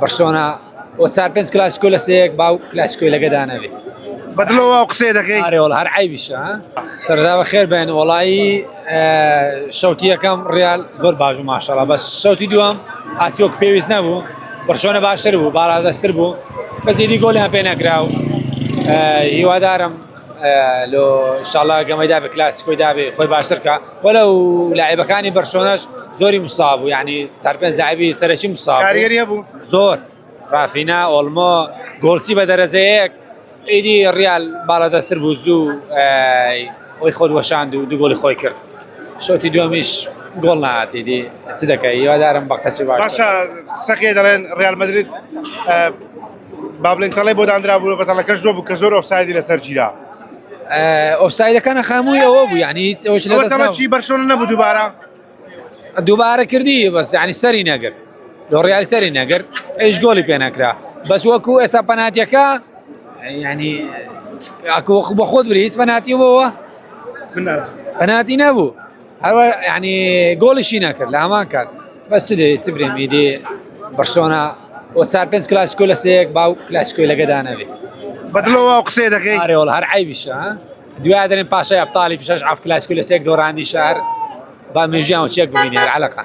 بەرشۆنە بۆ چار پێنج کلاسیکۆ لە سێیەک باو کلاسیکۆی لەگە دانەبێ. بەدڵەوە ئەو قسەیە دەکەی؟ ئارێ وەڵا هەر عەیبیشە ها. سەرەتا بەخێر بێن وەڵایی شەوتی یەکەم ڕیال زۆر باش بوو ماشەڵا بەس شەوتی دووەم ئاچی وەک پێویست نەبوو بەرشۆنە باشتر بوو باڵادەستر بوو بەس ئیدی گۆلیان پێ نەکرا و هیوادارم لۆ ئینشاڵڵا گەمەی دابێ کلاسیکۆی دابێ خۆی باشتر کە وەلو لاعبەکانی بەرشۆنەش زۆری مصاب بوو یعنی چار پێنج لاعبی سەرەکی مصاب بوو. کاریگەری هەبوو زۆر رافینا ئۆلمۆ گۆڵچی بە دەرەجەیەک ئیدی ریال باڵادەستر بوو زوو ئەوی خۆت وەشاند و دوو گۆڵی خۆی کرد شۆتی دووەمیش گۆڵ نهات ئیدی چ دەکەی هیوادارم بەختەچی باش باشە قسەکەی دەڵێن ریال مەدرید با بڵێن تەڵی بۆ دانرا بوو بە تەڵەکەش زۆر بوو کە زۆر ئۆفسایدی لەسەر گیرا ئۆفسایدەکە نەخامووی ئەوە بوو یعنی هیچ ئەوش لە دەست چی بەرشۆنە نەبوو دووبارە دووبارە کردی بەس یعنی سەری نەگرت لۆ ڕیال سەری نەگرت ئەیش گۆڵی پێ نەکرا بەس وەکو ئێستا پەناتیەکە ینی وەکو بە خۆت بری هیچ پەناتی بۆوە پەناتی نەبوو هەروە ینی گۆڵیشی نەکرد لە هەمان کات بەس چ دێ چ برێم ئیدی بەرشۆنە بۆ چار پێنج کلاسیکۆ لە سێیەک باو کلاسیکۆی لەگە دانەبێ بەدڵەوە ئەو قسەیە دەکەی ئارێ وەڵا هەر عەیبیشە ها دوای دەرێن پاشای ئەبتاڵی پشەش عەف کلاسیکۆ لە سێک دۆڕانی شار با مێژیان و چێک ببینی هەر عەلەقە.